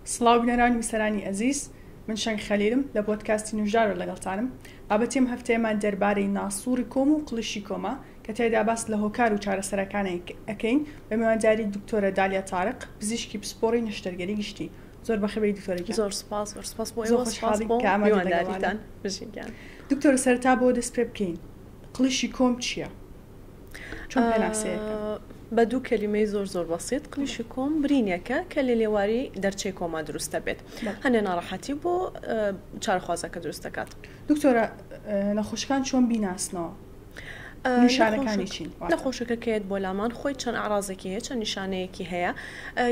سڵاو بینەران و بیسەرانی ئەزیز، من شەنگ خەلیلم، لە پۆدکاستی نوژدارەوە لەگەڵتانم. بابەتی ئەم هەفتەیەمان دەربارەی ناسوڕی کۆم و قڵیشی کۆمە، کە تیایدا باس لە هۆکار و چارەسەرەکانی ئەکەین بە میوانداری دکتۆرە دالیا تارق، پزیشکی پسپۆڕی نەشتەرگەری گشتی. زۆر بەخێربێی دکتۆرە گیان. زۆر سوپاس، زۆر سوپاس بۆ زۆر ئێوە، سوپاس خۆشحاڵین بۆ کە ئامادەی لەگەڵمانن. میوانداریتان. بژین گیان. دکتۆرە سەرەتا بۆ دەست پێ بکەین، قڵیشی کۆم چییە؟ چۆن پێناسەیەکەن؟ بە دوو کەلیمەی زۆر زۆر بەسیت قلیشی کۆم برینێکە کە لە لێواری دەرچەی کۆما دروست دەبێت هەنێ ناڕەحەتی بۆ چارەخوازەکە دروست دەکات. دکتۆرە نەخۆشەکان چۆن بیناسنەوە؟ نیشانەکانی چین؟ نەخۆشەکە کە یەت بۆ لامان خۆی چەند ئەعرازێکی هەیە چەند نیشانەیەکی هەیە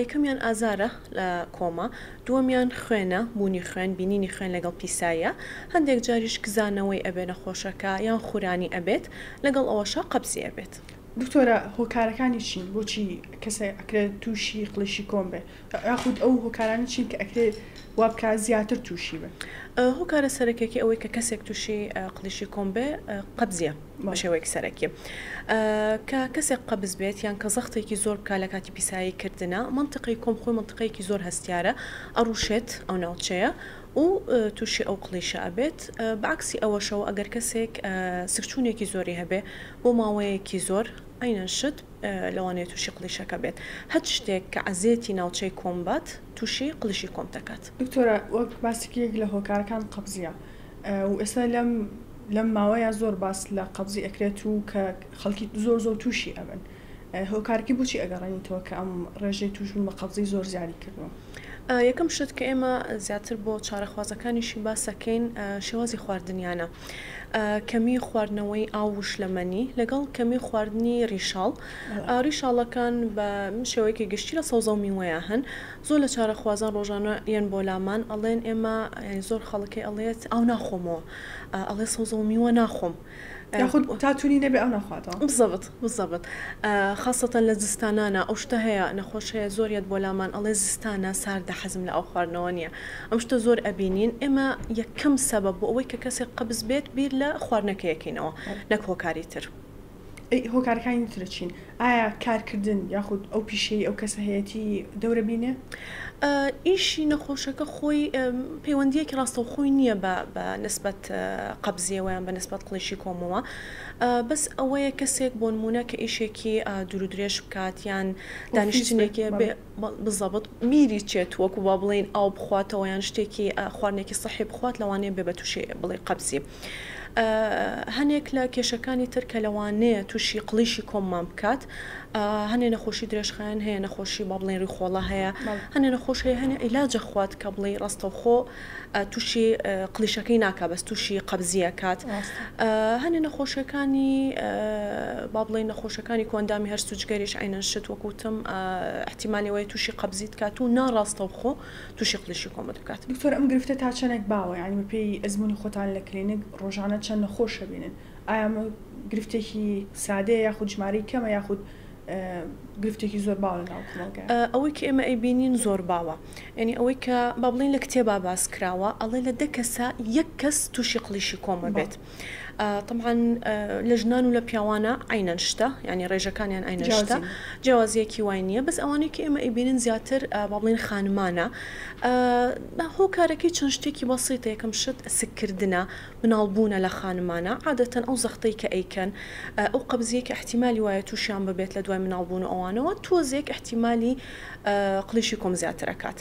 یەکەمیان ئازارە لە کۆما دووەمیان خوێنە بوونی خوێن بینینی خوێن لەگەڵ پیساییە هەندێک جاریش کزانەوەی ئەبێ نەخۆشەکە یان خورانی ئەبێت لەگەڵ ئەوەشا قەبزی ئەبێت. دکتۆرە هۆکارەکانی چین بۆچی کەسێک ئەکرێت تووشی قڵیشی کۆم بێ یاخود ئەو هۆکارانە چین کە ئەکرێت وا بکات زیاتر تووشی بێ؟ هۆکارە سەرەکیەکەی ئەوەی کە کەسێک تووشی قڵیشی کۆم بێ قەبزیە بە شێوەیەکی سەرەکی کە کەسێک قەبز بێت یان کە زەختێکی زۆر بکات لە کاتی پیسایی کردنا مەنتقەی کۆم خۆی مەنتقەیەکی زۆر هەستیارە ئەڕوشێت ئەو ناوچەیە و تووشی ئەو قڵیشە ئەبێت بە عەکسی ئەوەشەوە ئەگەر کەسێک سکچوونێکی زۆری هەبێ بۆ ماوەیەکی زۆر عەینەن شت لەوانەیە تووشی قڵیشەکە بێت هەچ شتێک کە عەزێتی ناوچەی کۆم بات تووشی قڵیشی کۆم دەکات. دکتۆرە وەک باسی یەک لە هۆکارەکان قەبزیە و ئێستا لەم لەم ماوەیە زۆر باس لە قەبزی ئەکرێت و کە خەڵکی زۆر زۆر تووشی ئەبن هۆکارەکەی بۆچی ئەگەڕێنیتەوە کە ئەم ڕێژەی تووشبوون بە قەبزی زۆر زیادی کردووە؟ یەکەم شت کە ئێمە زیاتر بۆ چارەخوازەکانیشی باسەکەین شێوازی خواردنیانە کەمی خواردنەوەی ئاو و شلەمەنی لەگەڵ کەمی خواردنی ڕیشاڵ ڕیشاڵەکان بە شێوەیەکی گشتی لە سەوزە و میوەیە هەن زۆر لە چارەخوازان ڕۆژانە یەن بۆ لامان ئەڵێن ئێمە زۆر خەڵکی ئەڵێت ئاو ناخۆمەوە ئەڵێ سەوزە و میوە ناخۆم یاخود تا تونی نەبێ ئەو ناخواتەوە. بزەبت بزەبت خاسەتەن لە زستانانا ئەو شتە هەیە نەخۆش هەیە زۆر یەت بۆ لامان ئەڵێ زستانە ساردە حەزم لە ئاو خواردنەوە نیە ئەم شتە زۆر ئەبینین ئێمە یەکەم سەبەب بۆ ئەوەی کە کەسێک قەبز بێت بیر لە خواردنەکەی ئەکەینەوە نەک هۆکاری تر. ئەی هۆکارەکانی تر چین؟ ئایا کارکردن یاخود ئەو پیشەی ئەو کەسە هەیەتی دەورە بینێ؟ ئیشی نەخۆشەکە خۆی پەیوەندییەکی ڕاستەوخۆی نییە بە بە نسبەت قەبزیەوە یان بە نسبەت قڵیشی کۆمەوە بەس ئەوەیە کەسێک بۆ نموونە کە ئیشێکی دوورودرێژ بکات یان دانیشتنێکی بێ بزەبت بیری چێت وەکو با بڵێین ئاو بخواتەوە یان شتێکی خواردنێکی سەحی بخوات لەوانەیە بێ بە تووشی بڵێ قەبزی. هەنێک لە کێشەکانی تر کە لەوانەیە تووشی قڵیشی کۆممان بکات هەنێ نەخۆشی درێژخایەن هەیە نەخۆشی با بڵێن ڕیخۆڵە هەیە هەنێ نەخۆش هەیە هەنێ عیلاجە خوات کە بڵێ ڕاستەوخۆ تووشی قڵیشەکەی ناکا بەس تووشی قەبزیە کات هەنێ نەخۆشیەکانی با بڵێن نەخۆشەکانی کۆئەندامی هەرس و جگەریش عەینەن شت وەکوتم احتیمالی ئەوەیە تووشی قەبزیت کات و ناڕاستەوخۆ تووشی قڵیشی کۆمت بکات. دکتۆر ئەم گرفتە تا چەنێک باوە یانی بەپێی ئەزموونی خۆتان لە کلینک ڕۆژانە چەند نەخۆش ئەبینن ئایا ئەمە گرفتێکی سادەیە یاخود ژمارەی کەمە یاخود گرفتێکی زۆر باوە لە ناو کۆمەڵگای؟ ئەوەی کە ئێمە ئەیبینین زۆر باوە یانی ئەوەی کە با بڵێین لە کتێبا باس کراوە ئەڵێ لە دە کەسا یەک کەس تووشی قڵیشی کۆم ئەبێت تەبعەن لە ژنان و لە پیاوانە عەینەن شتە یانی ڕێژەکانیان عەینەن شتە جیاوازیەکی وای نییە بەس ئەوانەی کە ئێمە ئەیبینن زیاتر با بڵێین خانمانە هۆکارەکەی چەند شتێکی بەسیتە یەکەم شت سککردنە مناڵ بوونە لە خانمانە عادەتەن ئەو زەختەی کە ئەیکەن ئەو قەبزیەی کە ئیحتیمالی وایە تووشیان ببێت لە دوای مناڵ بوون و ئەوانەوە تۆزێک ئیحتیمالی قڵیشی کۆم زیاتر ئەکات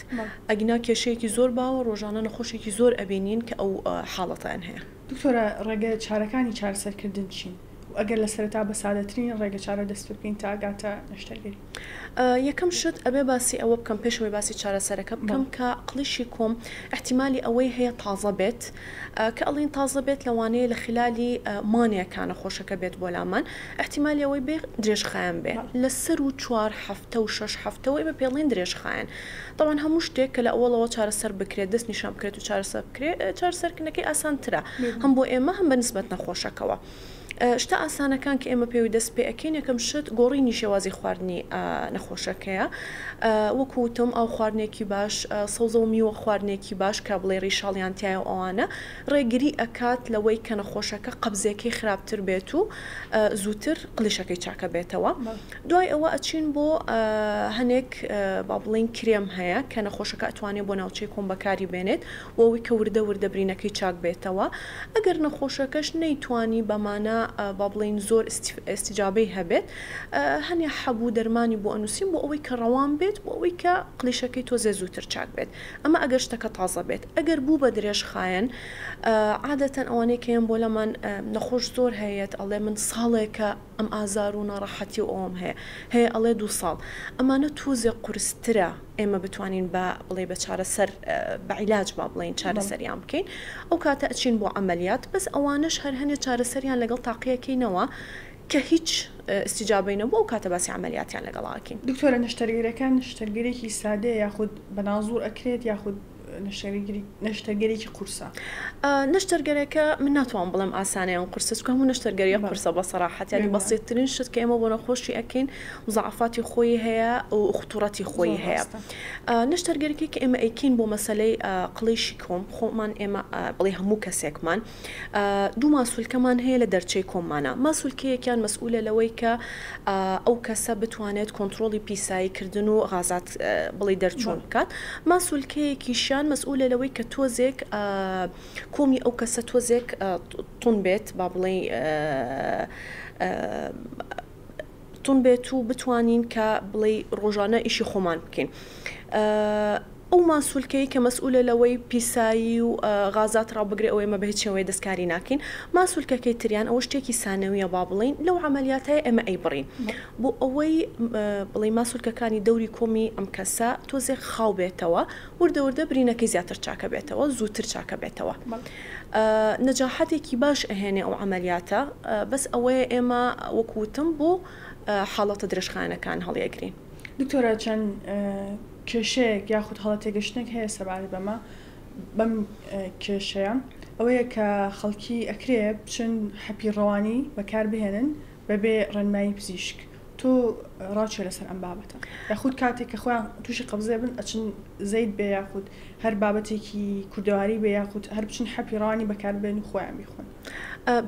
ئەگینا کێشەیەکی زۆر باوە ڕۆژانە نەخۆشێکی زۆر ئەبینین کە ئەو حاڵەتەیان هەیە. دکتۆرە ڕێگە چارەکانی چارەسەرکردن چین؟ و ئەگەر لە سەرەتا بە سادەترین ڕێگە چارە دەست پێ بکەین تا ئەگاتە نەشتەرگەری؟ یەکەم شت ئەبێ باسی ئەوە بکەم پێش ئەوەی باسی چارەسەرەکە بکەم کە قڵیشی کۆم ئیحتیمالی ئەوەی هەیە تازە بێت کە ئەڵێین تازە بێت لەوانەیە لە خلالی مانێکا نەخۆشەکە بێت بۆ لامان ئیحتیمالی ئەوەی بێ درێژخایەن بێ لە سەروو چوار هەفتە و شەش هەفتەوە ئێمە پێی ئەڵێین درێژخایەن تەبعەن هەموو شتێک کە لە ئەوەڵەوە چارەسەر بکرێت دەست نیشان بکرێت و چارەسەر بکرێت چارەسەرکردنەکەی ئاسانترە هەم بۆ ئێمە هەم بە نسبەت نەخۆشەکەوە. شتە ئاسانەکان کە ئێمە پێوی دەست پێ ئەکەین یەکەم شت گۆڕینی شێوازی خواردنی نەخۆشەکەیە وەکو وتم ئاو خواردنێکی باش سەوزە و میوە خواردنێکی باش کە بڵێ ڕیشاڵیان تایە و ئەوانە ڕێگری ئەکات لەوەی کە نەخۆشەکە قەبزێکەی خراپتر بێت و زووتر قڵیشەکەی چاکە بێتەوە دوای ئەوە ئەچین بۆ هەنێک با بڵێین کرێم هەیە کە نەخۆشەکە ئەتوانێت بۆ ناوچەی کۆم بەکاری بێنێت بۆ ئەوەی کە وردە وردە برینەکەی چاک بێتەوە ئەگەر نەخۆشەکەش نەیتوانی بەمانە با بڵێین زۆر ئیستیجابەی هەبێت هەنێ حەب و دەرمانی بۆ ئەنووسین بۆ ئەوەی کە ڕەوان بێت بۆ ئەوەی کە قڵیشەکەی تۆزێ زووتر چاک بێت ئەمە ئەگەر شتەکە تازە بێت ئەگەر بوو بە درێژخایەن عادەتەن ئەوانەی کە یەن بۆ لامان نەخۆش زۆر هەیەت ئەڵێ من ساڵێکە ئەم ئازار و ناڕەحەتی و ئەوەم هەیە هەیە ئەڵێ دووساڵ ئەمانە تۆزێ قورسترە ئێمە بتوانین بە بڵێ بە چارەسەر بە عیلاج با بڵێین چارەسەریان بکەین ئەو کاتە ئەچین بۆ عەمەلیات بەس ئەوانەش هەر هەنێ چارەسەریان لەگەڵ تاقیەکەینەوە کە هیچ ئیستیجابەی نەبوو ئەو کاتە باسی عەمەلیاتیان لەگەڵا ئەکەین. دکتۆرە نەشتەرگەریەکە نەشتەرگەریەکی سادەیە یاخود بە نازوڕ ئەکرێت یاخود نەشتەرگەریەکی قورسە؟ نەشتەرگەرەکە من ناتوانم بڵێم ئاسانە یان قورسە چونکە هەموو نەشتەرگەریەک قورسە بە سەراحەت یانی بەسیتترین شت کە ئێمە بۆ نەخۆشی ئەکەین مزاعەفاتی خۆی هەیە و خطوڕەتی خۆی هەیە نەشتەرگەرەکەی کە ئێمە ئەیکەین بۆ مەسەلەی قڵیشی کۆم خۆمان ئێمە بڵێ هەموو کەسێکمان دوو ماسولکەمان هەیە لە دەرچەی کۆممانا، ماسولکەیەکیان مەسئولە لەوەی کە ئەو کەسە بتوانێت کۆنترۆڵی پیسایی کردن و غازات بڵێی دەرچوون بکات، ماسولکەیەکیشیان مەسئولە لەوەی کە تۆزێک کۆمی ئەو کەسە تۆزێک توند بێت با بڵێی توند بێت و بتوانین کە بڵێی ڕۆژانە ئیشی خۆمان بکەین. ئەو ماسولکەی کە مەسئولە لەوەی پیسایی و غازات ڕابگرێ ئەو ئێمە بە هیچ شێوەیە دەستکاری ناکەین. ماسولکەکەی تریان ئەوە شتێکی سانەویە با بڵێین لەو عەمەلیاتەیە ئێمە ئەیبڕین بۆ ئەوەی بڵێین ماسولکەکانی دەوری کۆمی ئەم کەسە تۆزێک خاو بێتەوە وردە وردە برینەکەی زیاتر چاکە بێتەوە زووتر چاکە بێتەوە. نەجاحەتێکی باش ئەهێنێ ئەو عەمەلیاتە بەس ئەوەیە ئێمە وەکو وتم بۆ حاڵەتە درێژخایەنەکان هەڵیئەگرین. دکتۆرە چەند کێشەیەک یاخود هەڵە تێگەشتنێک هەیە سەبارەت بەمە بەم کێشەیە ئەوەیە کە خەڵکی ئەکرێ بچن حەپی ڕەوانی بەکار بهێنن بەبێ ڕێنمایی پزیشک تۆ ڕاو چیە لەسەر ئەم بابەتە یاخود کاتێک کە خۆیان تووشی قەبزێ بن ئەچن زەیت بێ یاخود هەر بابەتێکی کوردەواری بێ یاخود هەر بچن حەپی ڕەوانی بەکار بێن و خۆیان بیخۆن.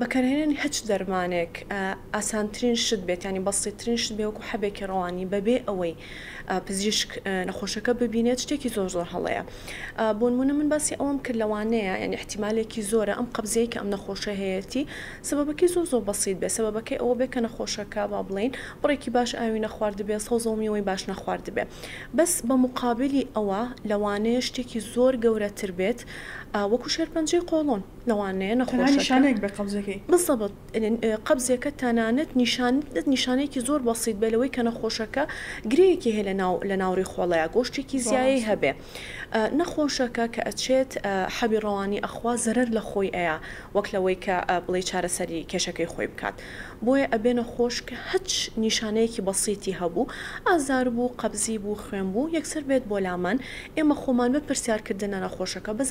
بەکارهێنانی هەچ دەرمانێک ئاسانترین شت بێت یانی بەسیترین شت بێ وەکو حەبێکی ڕەوانی بەبێ ئەوەی پزیشک نەخۆشەکە ببینێت شتێکی زۆر زۆر هەڵەیە بۆنمونە من باسی ئەوەم کرد لەوانەیە یانی ئیحتیمالێکی زۆرە ئەم قەبزەی کە ئەم نەخۆشە هەیەتی سەبەبەکەی زۆر زۆر بەسیت بێت سەبەبەکەی ئەوە بێت کە نەخۆشەکە با بڵێین بڕێکی باش ئاوی نەخواردبێ سەوزە و میوەی باش نەخواردبێ بەس بە مقابلی ئەوە لەوانەیە شتێکی زۆر گەورەتر بێت وەکو شێرپەنجەی قۆڵۆن لەوانەیە تەنها نەخۆشەکە نیشانەیەک بێ قەبزەکەی. بالضبط قەبزێکە تەنانەت نیشانەت نیشانەیەکی زۆر بەسیت بێ لەوەی کە نەخۆشەکە گرێیەکی هەیە لەناو لەناو ڕیخۆڵەیا گۆشتێکی زۆر زیایەی ڕاستە. هەبێ نەخۆشەکە کە ئەچێت حەبی ڕەوانی ئەخوا زەرەر لە خۆی ئەیا وەک لەوەی کە بڵێی چارەسەری کێشەکەی خۆی بکات بۆیە ئەبێ نەخۆش کە هەچ نیشانەیەکی بەسیتی هەبوو ئازار بوو قەبزی بوو خوێن بوو یەکسەر بێت بۆ لامان ئێمە خۆمان بە پرسیار کردن لە نەخۆشەکە بە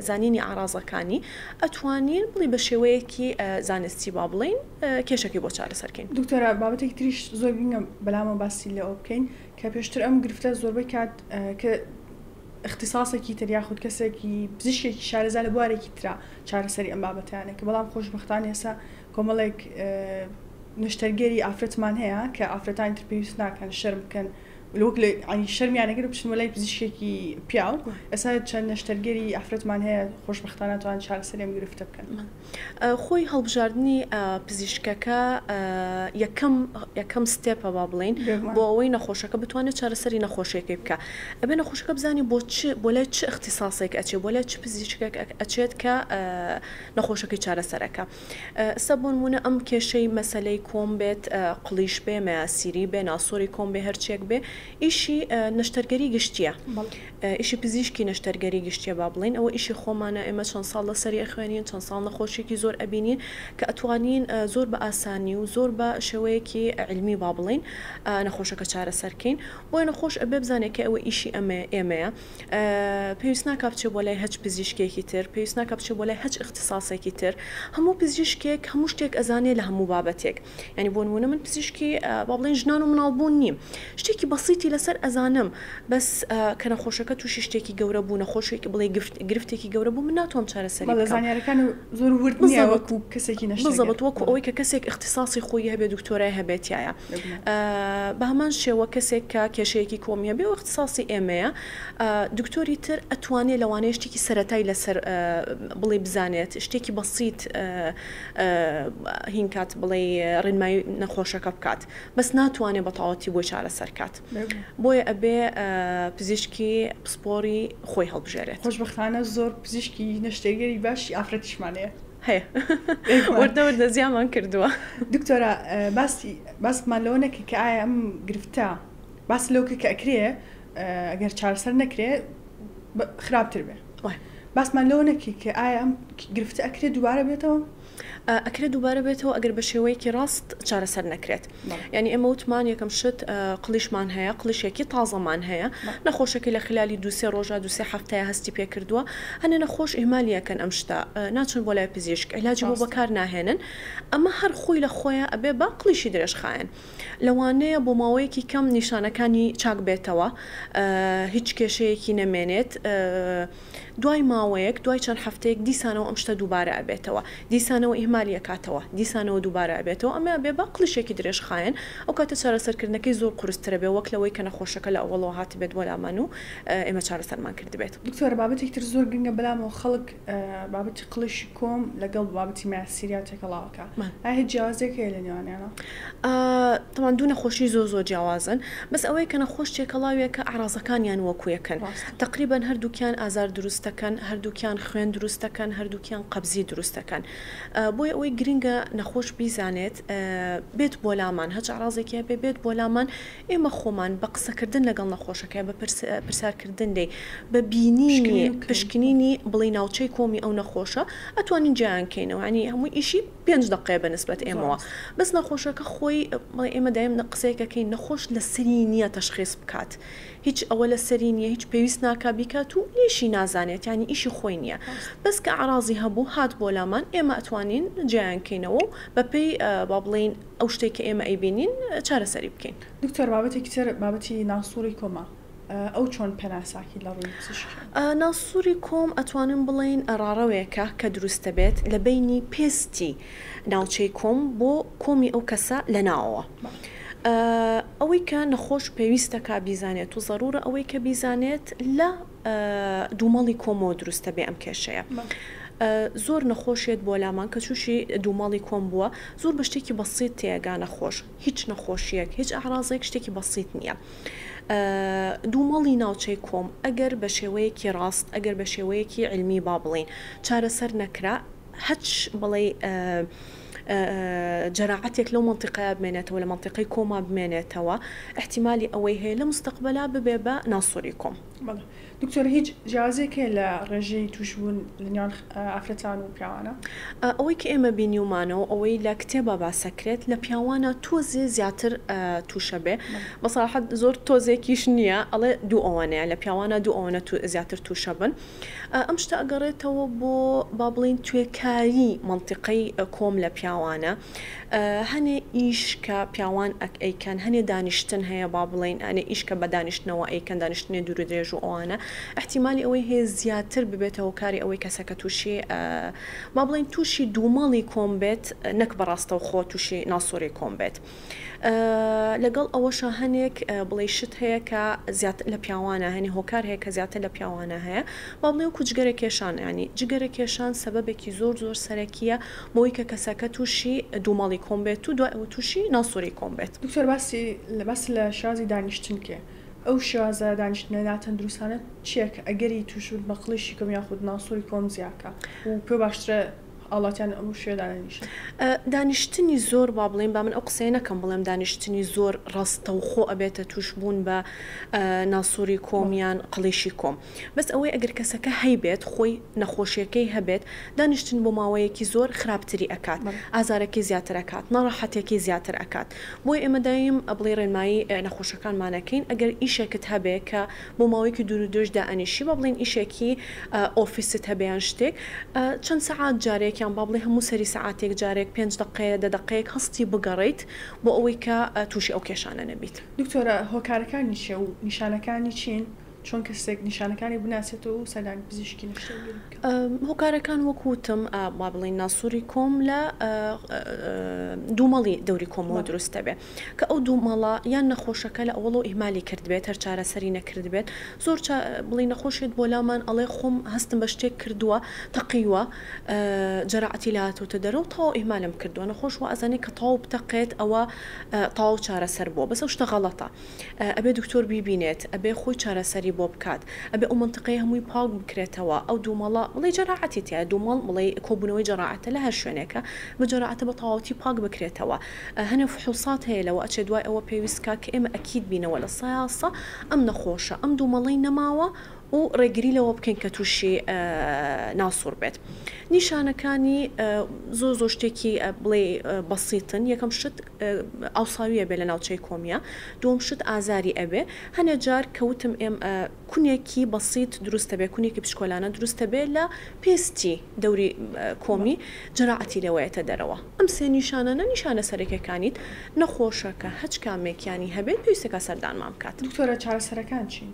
زانینی ئاڕازەکانی ئەتوانین بڵێی بە شێوەیەکی زانستی با بڵێین کێشەکەی بۆ چارەسەر کەین. دکتۆرە بابەتێکی تریش زۆر گرنگە بەلامەوە باسی لێوە بکەین کە پێشتر ئەم گرفتە زۆربەی کات کە ئیختیساسێکی تر یاخود کەسێکی پزیشکێکی شارەزا لە بوارێکی ترا چارەسەری ئەم بابەتانە کە بەڵام خۆشبەختانە ئێستا کۆمەڵێک نەشتەرگەری ئافرەتمان هەیە کە ئافرەتانی تر پێویست ناکەن شەرم بکەن وەک لە یانی شەرمیان ئەکرد بچن بۆ لای پزیشکێکی پیاو ئێستا چەند نەشتەرگەری ئافرەتمان هەیە خۆشبەختانە توان چارەسەری ئەم گرفتە بکەن. خۆی هەڵبژاردنی پزیشکەکە یەکەم یەکەم ستێپە با بڵێین بۆ ئەوەی نەخۆشەکە بتوانێت چارەسەری نەخۆشیەکەی بکا ئەبێ نەخۆشەکە بزانێ بۆ چ بۆ لای چ ئیختیساسێک ئەچێ بۆ لای چ پزیشکێک ئەچێت کە نەخۆشەکەی چارەسەر ئەکا ئستا بۆنمونە ئەم کێشەی مەسەلەی کۆم بێت قڵیش بێ مەیاسیری بێ ناسۆری کۆم بێ هەرچیەک بێ. ئیشی نەشتەرگەری گشتیە ئیشی پزیشکی نەشتەرگەری گشتیە با بڵێین ئەوە ئیشی خۆمانە ئێمە چەند ساڵ لەسەری ئەخوێنین چەند ساڵ نەخۆشیەکی زۆر ئەبینین کە ئەتوانین زۆر بە ئاسانی و زۆر بە شێوەیەکی عیلمی با بڵێین نەخۆشەکە چارەسەر کەین بۆیە نەخۆش ئەبێ بزانێت کە ئەوە ئیشی ئەمە ئێمەیە پێویست ناکا بچێ بۆ لای هەچ پزیشکێکی تر پێویست ناکا بچێ بۆ لای هەچ ئیختیساسێکی تر هەموو پزیشکێک هەموو شتێک ئەزانێ لە هەموو بابەتێک یانی بۆ نموونە من پزیشکی با بڵێین ژنان و مناڵ بوون نیم شتێکی بەسیتی لەسەر ئەزانم بەس کە نەخۆشەکە تووشی شتێکی گەورە بوو نەخۆشێکی بڵێ گرفتێکی گەورە بوو من ناتوانم چارەسەری بکەم. زانیارەکان زۆر ورد نییە وەکو کەسێکی نەشتەرگەر. بالضبط وەکو ئەوەی کە کەسێک ئیختیساسی خۆی هەبێ دکتۆرای هەبێ تیایا بە هەمان شێوە کەسێک کە کێشەیەکی کۆمی هەبێ و ئیختیساسی ئێمەیە دکتۆری تر ئەتوانێ لەوانەیە شتێکی سەرەتای لەسەر بڵێ بزانێت شتێکی بەسیت هین کات بڵێی ڕێنمایی نەخۆشەکە بکات بەس ناتوانێ بە تەواوەتی بۆی چارەسەر کات بۆیە ئەبێ پزیشکی پسپۆری خۆی هەڵبژێرێت. خۆشبەختانە زۆر پزیشکی نەشتەرگەری باشی ئافرەتیشمان هەیە. هەیە وردە وردە زیامان کردووە. دکتۆرە باسی باسمان لەوە نەکرد کە ئایا ئەم گرفتە باس لەوە کرد کە ئەکرێ ئەگەر چارەسەر نەکرێ خراپتر بێ باسمان لەوە نەکرد کە ئایا ئەم گرفتە ئەکرێ دووبارە بێتەوە؟ ئەکرێت دووبارە بێتەوە ئەگەر بە شێوەیەکی ڕاست چارەسەر نەکرێت یعنی ئێمە وتمان یەکەم شت قڵیشمان هەیە قڵیشێکی تازەمان هەیە نەخۆشەکەی لە خلالی دوسێ ڕۆژە دوسێ هەفتەیە هەستی پێکردووە هەنێ نەخۆش ئیهمالیەکەن ئەم شتە ناچن بۆ لای پزیشک عیلاجی بۆ بەکار ناهێنن ئەمە هەر خۆی لە خۆیان ئەبێ بە قڵیشی درێژخایەن لەوانەیە بۆ ماوەیەکی کەم نیشانەکانی چاک بێتەوە هیچ کێشەیەکی نەمێنێت دوای ماوەیەک دوای چەند هەفتەیەک دیسانەوە ئەم شتە دووبارە ئەبێتەوە دیسانەوە ئیهمالی ئەکاتەوە دیسانەوە دووبارە ئەبێتەوە ئەمە ئەبێ بە قڵیشێکی درێژخایەن ئەو کاتە چارەسەرکردنەکەی زۆر قورسترە بێ وەک لەوەی کە نەخۆشەکە لە ئەوەڵەوە هاتبێت بۆ لامان و ئێمە چارەسەرمان کردبێت. دکتۆرە بابەتێکی تر زۆر گرنگە بەلامەوە خەڵک بابەتی قڵیشی کۆم لەگەڵ بابەتی مایەسیریا تێکەڵاوەکە ئایا هیچ جیاوازیەک هەیە لە نێوانیانا؟ تەبعەن دوو نەخۆشی زۆر زۆر جیاوازن بەس ئەوەی کە نەخۆش تێکەڵاویەکە ئەعرازەکانیان وەکو یەکن تەقریبەن هەردووکیان ئازار دروست دەکەن هەردووکیان خوێن دروست دەکەن هەردووکیان قەبزی دروست دەکەن بۆیە ئەوەی گرنگە نەخۆش بیزانێت بێت بۆ لامان هەچ ئەعرازێکی هەبێ بێت بۆ لامان ئێمە خۆمان بە قسەکردن لەگەڵ نەخۆشەکە، بە پرسیارکردن لێی، بە بینینی، پشکنینی بڵێی ناوچەی کۆمی ئەو نەخۆشە، ئەتوانین جیایان کەینەوە. یانی هەمووی ئیشی پێنج دەقەیە بە نسبەت ئێمەوە. بەس نەخۆشەکە خۆی، بڵێی ئێمە دایم قسەیەک ئەکەین، نەخۆش لەسەری نییە تەشخیس بکات. هیچ ئەوە لەسەری نییە، هیچ پێویست ناکا بیکات و لێیشی نازانێت، یانی ئیشی خۆی نییە. بەس کە ئەعرازی هەبوو هات بۆ لامان، ئێمە ئەتوانین جیایان کەینەوە و بەپێی با بڵێین، ئەو شتەی کە ئێمە ئەیبینین چارەسەری بکەین. دکتۆر بابەتێکی تر بابەتی ناسوڕی کۆمە ئەو چۆن پێناساکەی لە ڕووی پزیشکیەوە؟ ناسوڕی کۆم ئەتوانم بڵێین ڕاڕەوێکە کە دروست دەبێت لە بەینی پێستی ناوچەی کۆم بۆ کۆمی ئەو کەسە لە ناوەوە. ئەوەی کە نەخۆش پێویستەکا بیزانێت و زەڕوورە ئەوەی کە بیزانێت لە دوومەڵی کۆمەوە دروست دەبێ ئەم کێشەیە. زۆر نەخۆش یەت بۆ لامان کە تووشی دوومەڵی کۆم بووە زۆر بە شتێکی بەسیت تێگا نەخۆش هیچ نەخۆشیەک هیچ ئەعرازێک شتێکی بەسیت نییە. دوومەڵی ناوچەی کۆم ئەگەر بە شێوەیەکی ڕاست ئەگەر بە شێوەیەکی عیلمی با بڵێین چارەسەر نەکرا هەچ بڵێی جەراعەتێک لەو مەنتیقەیە بمێنێتەوە لە مەنتیقەی کۆما بمێنێتەوە ئیحتیمالی ئەوەی هەیە لە مستەقبەلا ببێ بە ناسۆری کۆم. بەڵێ دکتۆر هیچ جیاوازیەک هەیە لە ڕێژەی توشبوون لە نێوان ئافرەتان و پیاوانە؟ ئەوەی کە ئێمە بینیومانە و ئەوەی لە کتێبا باسەکرێت لە پیاوانە تۆزێ زیاتر توشەبێ بە سەراحەت زۆر تۆزێکیش نییە ئەڵێ دوو ئەوەنەیە لە پیاوانە دوو ئەوەنە زیاتر توشەبن ئەم شتە ئەگەڕێتەوە بۆ با بڵێین توێکاری مەنتیقەی کۆم لە پیاوانە هەنێ ئیش کە پیاوان ئەک ئەیکەن هەنێ دانیشتن هەیە با بڵێین هەنێ ئیش کە بە دانیشتنەوە ئەیکەن دانیشتنێ دوور و درێژ و ئەوانە ئیحتیمالی ئەوەی هەیە زیاتر ببێتە هۆکاری ئەوەی کەسەکە تووشی با بڵێین تووشی دوومەڵی کۆم بێت نەک بە ڕاستەوخۆ تووشی ناسۆری کۆم بێت. لەگەڵ ئەوەشا هەنێک بڵێی شت هەیە کە زیاتر لە پیاوانە هەنێ هۆکار هەیە کە زیاتر لە پیاوانە هەیە با بڵێ وەکو جگەرە کێشان ینی جگەرە کێشان سەبەبێکی زۆر زۆر سەرەکیە بۆی کە کەسەکە تووشی دوومەڵی کۆم بێت و دوای ئەوە تووشی ناسۆری کۆم بێت. دکتۆر باسی باس لە شێوازی دانیشتن کێ ئەو شێوازە دانیشتنە ناتەندروستانە چیە کە ئەگەری تووشبوون بە قڵیشی کۆم یاخود ناسۆری کۆم زیاکا و پێ باشترە؟ هاوڵاتیان ئەم شوێ دانەنیشن؟ دانیشتنی زۆر با بڵێین با من ئەو قسەیە نەکەم بڵێم دانیشتنی زۆر ڕاستەوخۆ ئەبێتە تووشبوون بە ناسۆری کۆم یان قڵیشی کۆم بەس ئەوەی ئەگەر کەسەکە هەیبێت خۆی نەخۆشیەکەی هەبێت دانیشتن بۆ ماوەیەکی زۆر خراپتری ئەکات ئازارەکەی زیاتر ئەکات ناڕەحەتیەکەی زیاتر ئەکات بۆیە ئێمە دایم بڵێی ڕێنمایی نەخۆشەکانمان ئەکەین ئەگەر ئیشێکت هەبێ کە بۆ ماوەیەکی دوور و درێژ دائەنیشی با بڵێین ئیشێکی ئۆفیست هەبێ یان شتێک چەند سەعات جارێک یان با بڵێ هەموو سەری سەعاتێک جارێک پێنج دەقەیە دە دەقەیەک هەستی بگەڕێیت بۆ ئەوەی کە تووشی ئەو کێشانە نەبیت. دکتۆرە هۆکارەکانی چیە و نیشانەکانی چین؟ چۆن کەسێک نیشانەکانی بناسێتەوە و سەردانی پزیشکی نەشتەرگەری بکات؟ هۆکارەکان وەک وتم با بڵێین ناسوری کۆم لە دوومەڵی دەوری کۆمەوە دروست دەبێت کە ئەو دوومەڵە یان نەخۆشەکە لە ئەوەڵەوە ئیهمالی کردبێت هەر چارەسەری نەکردبێت زۆر چا بڵێی نەخۆشێت بۆ لامان ئەڵێ خۆم هەستم بە شتێک کردووە تەقیوە جەراعەتی لە هاتۆتە دەرەوە تەواو ئیهمالم کردووە نەخۆش وا ئەزانێت کە تەواو بتەقێت ئەوە تەواو چارەسەر بووە بەس ئەو شتە غەڵەتە ئەبێ دکتۆر بیبینێت ئەبێ خۆی چارەسەری بۆ بکات ئەبێ ئەو مەنتقەیە هەمووی پاک بکرێتەوە ئەو دوومەڵە بڵێی جەراعەتی تیایە دوومەڵ بڵێی کۆبوونەوەی جەراعەتە لە هەر شوێنێکە بە جەراعەتە بە تەواوەتی پاک بکرێتەوە هەنێ فحوسات هەیە لەوە ئەچێ دوای ئەوە پێویست کا کە ئێمە ئەکید بینەوە لە سەیاسە ئەم نەخۆشە ئەم دوومەڵەی نەماوە و ڕێگری لەوە بکەین کە تووشی ناسوور بێت. نیشانەکانی زۆر زۆر شتێکی بڵێ بەسیتن یەکەم شت ئاوساوی ئەبێ لە ناوچەی کۆمیە دووەم شت ئازاری ئەبێ هەنێ جار کە وتم ئێم کونێکی بەسیت دروست ئەبێ کونێکی بچکۆلانە دروست ئەبێ لە پێستی دەوری کۆمی جەراعەتی لێوەیەتە دەرەوە ئەم سێ نیشانانە نیشانە سەرەکیەکانیت نەخۆشەکە هەچ کامێکیانی هەبێت پێویستەکا سەردانمان بکات. دکتۆرە چارەسەرەکان چین؟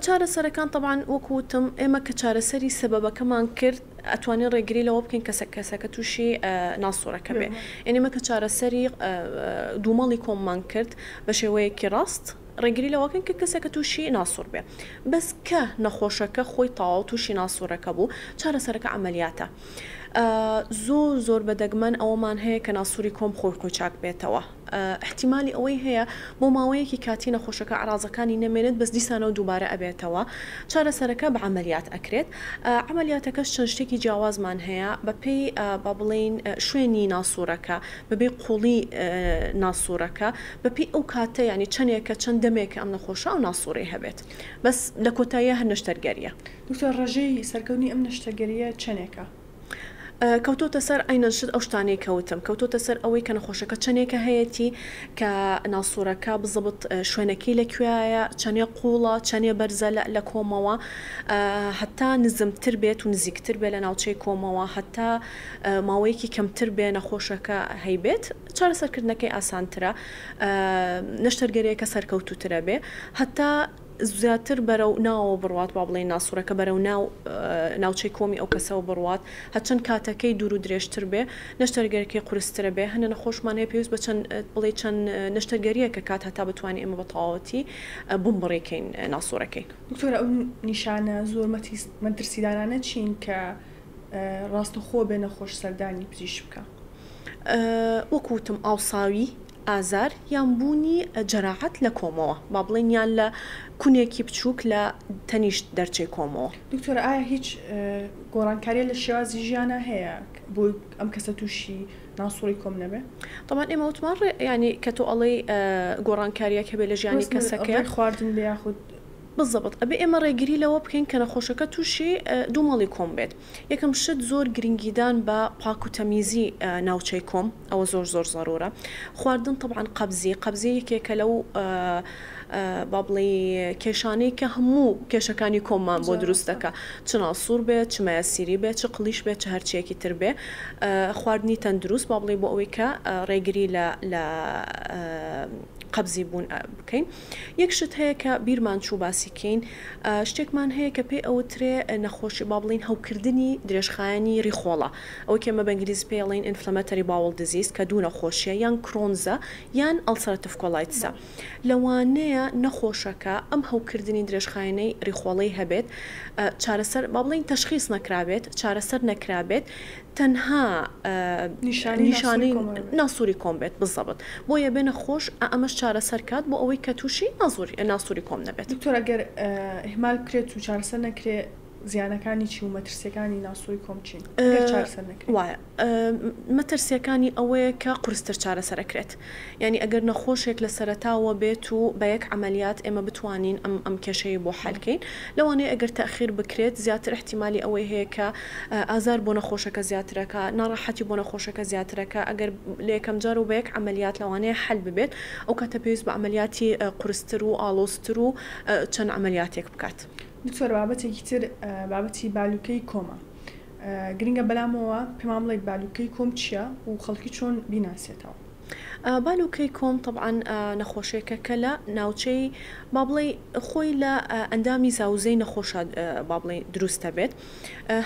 چارەسەرەکان تەبعەن وەکو وتم ئێمە کە چارەسەری سەبەبەکەمان کرد ئەتوانین ڕێگری لەوە بکەین کەسە کەسەکە تووشی ناسۆرەکە بێ یعنی ئێمە کە چارەسەری دوومەڵی کۆممان کرد بە شێوەیەکی ڕاست ڕێگری لەوەکەن کە کەسەکە تووشی ناسۆر بێ بەس کە نەخۆشەکە خۆی تەواو تووشی ناسۆرەکە بوو چارەسەرەکە عەمەلیاتە زۆر زۆر بە دەگمەن ئەوەمان هەیە کە ناسوری کۆم خۆی خۆی چاک بێتەوە ئیحتیمالی ئەوەی هەیە بۆ ماوەیەکی کاتی نەخۆشەکە ئەعرازەکانی نەمێنێت بەس دیسانەوە دووبارە ئەبێتەوە چارەسەرەکە بە عەمەلیات ئەکرێت عەمەلیاتەکەش چەند شتێکی جیاوازمان هەیە بەپێی با بڵێین شوێنی ناسوورەکە بەبێ قوڵی ناسوورەکە بەپێی ئەو کاتە یانی چەندێکە چەند دەمێکە ئەم نەخۆشە ئەو ناسوورەی هەبێت بەس لە کۆتاییا هەر نەشتەرگەریە. دکتۆر ڕێژەی سەرکەوتنی ئەم نەشتەرگەریە چەنێکە؟ کەوتۆتە سەر عەینەن شت ئەو شتانەی کە وتم کەوتۆتە سەر ئەوەی کە نەخۆشەکە چەنێکە هەیەتی کە ناسۆرەکە بزبت شوێنەکەی لە کوێیە چەنێ قوڵە چەنێ بەرزە لە کۆمەوە هەتا نزمتر بێت و نزیکتر بێت لە ناوچەی کۆمەوە هەتا ماوەیەکی کەمتر بێ نەخۆشەکە هەیبێت چارەسەرکردنەکەی ئاسانترە نەشتەرگەریەکە سەرکەوتووترە بێ هەتا زیاتر بەرەو ناوەوە بڕوات با بڵێین ناسوورەکە بەرەو ناو ناوچەی کۆمی ئەو کەسەوە بڕوات هەرچەند کاتەکەی دوور و درێژتر بێ نەشتەرگەرەکەی قورسترە بێ هەنە نەخۆشمان هەیە پێویست بە چەند بڵێی چەند نەشتەرگەریەکە کات هەتا بتوانین ئێمە بە تەواوەتی بنبڕی کەین ناسوورەکەی. دکتۆرە ئەو نیشانە زۆر مەترسیدارانە چین کە ڕاستەخۆ بێ نەخۆش سەردانی پزیشک بکا؟ وەکو وتم ئاوساوی ئازار یان بوونی جەراحەت لە کۆمەوە با بڵێین یان لە کونێکی بچووک لە تەنیشت دەرچەی کۆمەوە. دکتۆرە ئایا هیچ گۆڕانکاریە لە شێوازی ژیانا هەیە بۆی ئەم کەسە تووشی ناسوڕی کۆم نەبێ؟ تەبعەن ئێمە وتمان ڕێ یانی کە تۆ ئەڵێی گۆڕانکاریەک هەبێ لە ژیانی کەسەکەیا. ڕێک خواردن بێ یاخود. بزەبت ئەبێ ئێمە ڕێگری لەوە بکەین کە نەخۆشەکە تووشی دوومەڵی کۆم بێت. یەکەم شت زۆر گرنگیدان بە پاک و تەمیزی ناوچەی کۆم ئەوە زۆر زۆر زەرورە خواردن تەبعەن قەبزی قەبزی یەکێکە لەو با بڵێی کێشانەی کە هەموو کێشەکانی کۆممان بۆ دروست دەکا چ ناسوور بێت چ مەیاسیری بێت چ قڵیش بێت چ هەرچیەکی تر بێ خواردنی تەندروست با بڵێی بۆ ئەوەی کە ڕێگری لە لە قەبزی بوون بکەین. یەک شت هەیە کە بیرمان چوو باسی کەین شتێکمان هەیە کە پێی ئەوترێ نەخۆشی با بڵێین هەوکردنی درێژخایەنی ریخۆڵە ئەوەی کە ئێمە بە ئینگلیزی پێی ئەڵێین Inflammatory Bowel Disease کە دوو نەخۆشیە یان کرۆنزە یان Ulcerative Colitis ە لەوانەیە نەخۆشەکە ئەم هەوکردنی درێژخایەنەی ریخۆڵەی هەبێت چارەسەر با بڵێین تەشخیس نەکرابێت چارەسەر نەکرابێت تەنها نیشانەی ناسوری کۆم بێت بزەبت بۆیە بێ نەخۆش ئەمەش چارەسەر کات بۆ ئەوەی کە تووشی ناسوری کۆم نەبێت. دکتۆر ئەگەر ئیهمال بکرێت و چارەسەر نەکرێ. زیانەکانی چی و مەترسیەکانی ناسۆری کۆم چین گەر چارەسەر نەکرێت؟ وایە مەترسیەکانی ئەوەیە کە قورستر چارەسەر ئەکرێت یانی ئەگەر نەخۆشێک لە سەرەتاوە بێت و بە یەک عەمەلیات ئێمە بتوانین ئەم ئەم کێشەی بۆ حەل کەین لەوانەیە ئەگەر تەئخیر بکرێت زیاتر ئیحتیمالی ئەوەی هەیە کە ئازار بۆ نەخۆشەکە زیاترەکا ناڕەحەتی بۆ نەخۆشەکە زیاترەکا ئەگەر لە یەکەم جار و بە یەک عەمەلیات لەوانەیە حەل ببێت ئەو کاتە پێویست بە عەمەلیاتی قورستر و ئاڵۆزتر و چەند عەمەلیاتێک بکات. دکتۆر بابەتێکی تر بابەتی بالوکەی کۆمە گرنگە بەلامەوە پێمان بڵێیت بالوکەی کۆم چیە و خەڵکی چۆن بیناسێتەوە؟ بالوکەی کۆم تەبعەن نەخۆشێکە کە لە ناوچەی با بڵێی خۆی لە ئەندامی زاوزێی نەخۆشا با بڵێی دروست دەبێت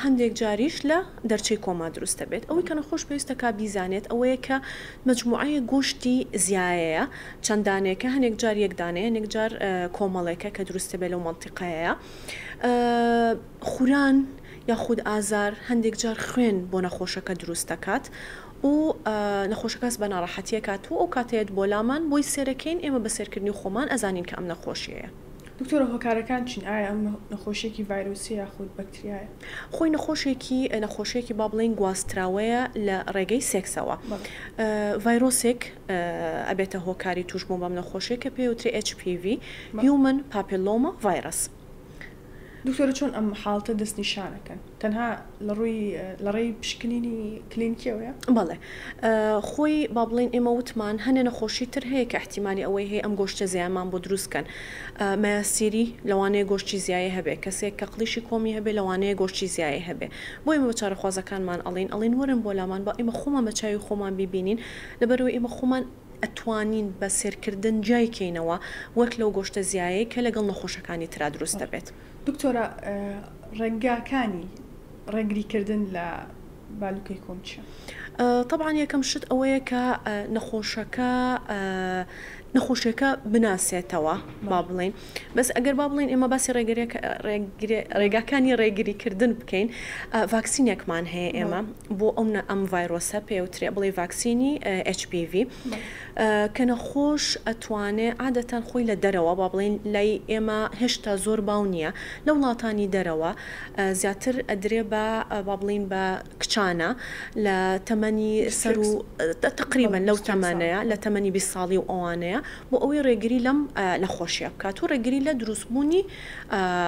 هەندێک جاریش لە دەرچەی کۆما دروست دەبێت ئەوەی کە نەخۆش پێویستە کا بیزانێت ئەوەیە کە مەجموعەیەک گۆشتی زیایەیە چەند دانەیەکە هەنێک جار یەک دانەیە هەنێک جار کۆمەڵێکە کە دروست دەبێت لەو مەنتیقەیە خوران یاخود ئازار هەندێک جار خوێن بۆ نەخۆشەکە دروست دەکات و نەخۆشەکە هەست بە ناڕەحەتی ئەکات و ئەو کاتەیەت بۆ لامان بۆی سێرەکەین ئێمە بە سێرکردنی خۆمان ئەزانین کە ئەم نەخۆشیەیە. دکتۆرە هۆکارەکان چین ئایا ئەم نەخۆشیەکی ڤایرۆسیە یاخود بەکتریایە؟ خۆی نەخۆشێکی نەخۆشیەکی با بڵێین گواستراوەیە لە ڕێگەی سێکسەوە ڤایرۆسێک ئەبێتە هۆکاری توشبوون بەم نەخۆشیە کە پێی وترێ HPV Human Papilloma Virus. دکتۆرە چۆن ئەم حاڵەتە دەستنیشان ئەکەن؟ تەنها لە ڕووی لە ڕێی پشکنینی کلینکیەوەیە؟ بەڵێ خۆی با بڵێین ئێمە وتمان هەنێ نەخۆشی تر هەیە کە ئیحتیمالی ئەوەی هەیە ئەم گۆشتە زیایەمان بۆ دروست کەن مەیاسیری لەوانەیە گۆشتی زیایە هەبێ کەسێک کە قڵیشی کۆمی هەبێ لەوانەیە گۆشتی زیایەی هەبێ بۆ ئێمە بە چارەخوازەکانمان ئەڵێین ئەڵێین وەرن بۆ لامان با ئێمە خۆمان بە چاوی خۆمان بیبینین لەبەرئەوەی ئێمە خۆمان ئەتوانین بە سێرکردن جیای کەینەوە وەک لەو گۆشتە زیایەی کە لەگەڵ نەخۆشەکانی ترا دروست دەبێت. دکتۆرە ڕێگاکانی ڕێگری کردن لە بالوکەی کۆم چیە؟ تەبعەن یەکەم شت ئەوەیە کە نەخۆشەکە نەخۆشیەکە بناسێتەوە با بڵێین بەس ئەگەر با بڵێین ئێمە باسی ڕێگاکانی ڕێگری کردن بکەین ڤاکسینێکمان هەیە ئێمە بۆ ئەو ئەم ڤایرۆسە پێوترێ بڵێ ڤاکسینی HPV کە نەخۆش ئەتوانێ عادەتەن خۆی لە دەرەوە با بڵێین لای ئێمە هێشتا زۆر باو نییە لە وڵاتانی دەرەوە زیاتر ئەدرێ بە با بڵێین بە کچانە لە تەمەنی سەرو تەقریبەن لەو تەمەنەیە لە تەمەنی 20 ساڵی و ئەوانەیە بۆ ئەوەی ڕێگری لەم نەخۆشیە بکات و ڕێگری لە دروستبوونی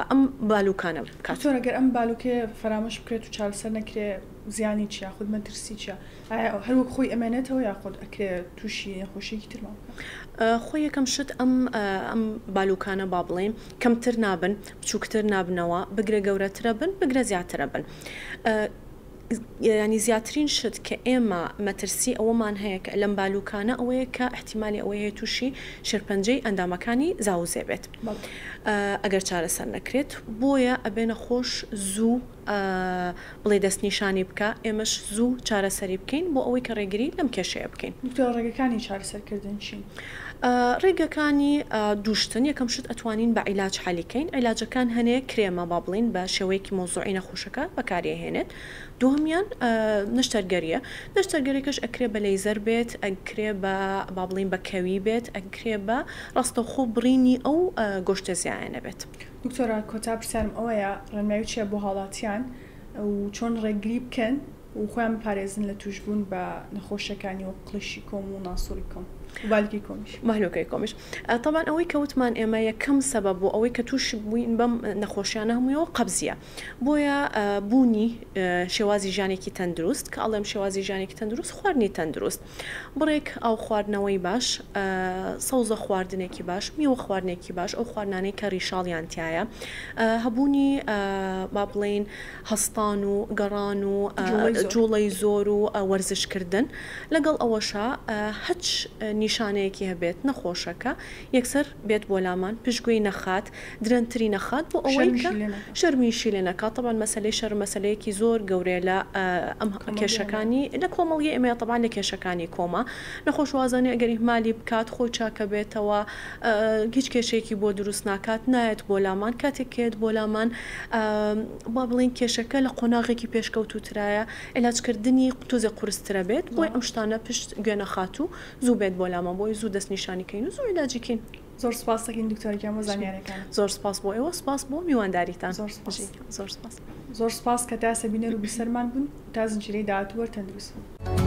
ئەم بالوکانە بکات. دکتۆر ئەگەر ئەم بالوکەیە فەرامۆش بکرێت و چارەسەر نەکرێ زیانی چیە یاخود مەترسی چیە؟ ئایا هەر وەک خۆی ئەمێنێتەوە یاخود ئەکرێ تووشی نەخۆشیەکی ترمان بکات؟ خۆی یەکەم شت ئەم ئەم بالوکانە با بڵێین کەمتر نابن بچووکتر نابنەوە بگرە گەورەترەبن بگرە زیاترەبن. یانی زیاترین شت کە ئێمە مەترسی ئەوەمان هەیە کە لەم بالوکانە ئەوەیە کە ئیحتیمالی ئەوەی هەیە تووشی شێرپەنجەی ئەندامەکانی زاوزێ بێت ئەگەر چارەسەر نەکرێت بۆیە ئەبێ نەخۆش زوو بڵێ دەستنیشانی بکا ئێمەش زوو چارەسەری بکەین بۆ ئەوەی کە ڕێگری لەم کێشەیە بکەین. دکتۆر ڕێگەکانی چارەسەرکردن چین؟ ڕێگەکانی دوو شتن یەکەم شت ئەتوانین بە عیلاج حەلی کەین عیلاجەکان هەنێ کرێمە با بڵێین بە شێوەیەکی مەوزوعی نەخۆشەکە بەکاری ئەهێنێت دووهەمیان نەشتەرگەریە نەشتەرگەریەکەش ئەکرێ بە لەیزەر بێت ئەکرێ بە با بڵێین بە کەوی بێت ئەکرێ بە ڕاستەوخۆ بڕینی ئەو گۆشتە زیایانە بێت. دکتۆرە کۆتا پرسیارم ئەوەیە ڕێنمایی چیە بۆ هاوڵاتیان و چۆن ڕێگری بکەن و خۆیان بپارێزن لە توشبوون بە نەخۆشیەکانی وەک قڵیشی کۆم و ناسوڕی کۆم و بالوکەی کۆمیش. بالوکەی کۆمیش تەبعەن ئەوەی کە وتمان ئێمە یەکەم سەبەب بۆ ئەوەی کە توش بووین بەم نەخۆشیانە هەموویەوە قەبزیە بۆیە بوونی شێوازی ژیانێکی تەندروست کە ئەڵێم شێوازی ژیانێکی تەندروست خواردنی تەندروست بڕێک ئاو خواردنەوەی باش سەوزە خواردنێکی باش میوە خواردنێکی باش ئەو خواردنانەی کە ڕیشاڵیان تیایە هەبوونی با بڵێین هەستان و گەڕان و جوڵەی زۆر و وەرزش کردن، لەگەڵ ئەوەشا هەچ نیشانەیەکی هەبێت نەخۆشەکە یەکسەر بێت بۆ لامان پشتگوێی نەخات درەنتری نەخات بۆ ئەوەی کە شەرمیشی لێ نەکات، تەبعەن مەسەلەی شەرم مەسەلەیەکی زۆر گەورەیە لە ئەم کێشەکانی لە کۆمەڵگەی ئێمەیا تەبعەن لە کێشەکانی کۆما نەخۆش وازانێ ئەگەر ئیهمالی بکات خۆی چاکەبێتەوە هیچ کێشەیەکی بۆ دروست ناکات نایەت بۆ لامان کاتێک کە یەت بۆ لامان با بڵێین کێشەکە لە قۆناغێکی پێشکەوتووترایە عیلاج کردنی تۆزێ قورسترە بێت بۆیە ئەم شتانە پشت گوێ نەخات و زوو بێت بۆ لامان بۆی زوو دەستنیشانی کەین و زوو عیلاجی کەین. زۆر سپاس دەکەین دکتۆر گیان بۆ زانیاریەکانت. زۆر سپاس بۆ ئێوە سپاس بۆ میوانداریتان. زۆر سپاس. زۆر سپاس. زۆر سپاس کە تا ئێستا بینەر و بیسەرمان بوون و تا زنجیرەی داهاتوو هەر تەندروست بن.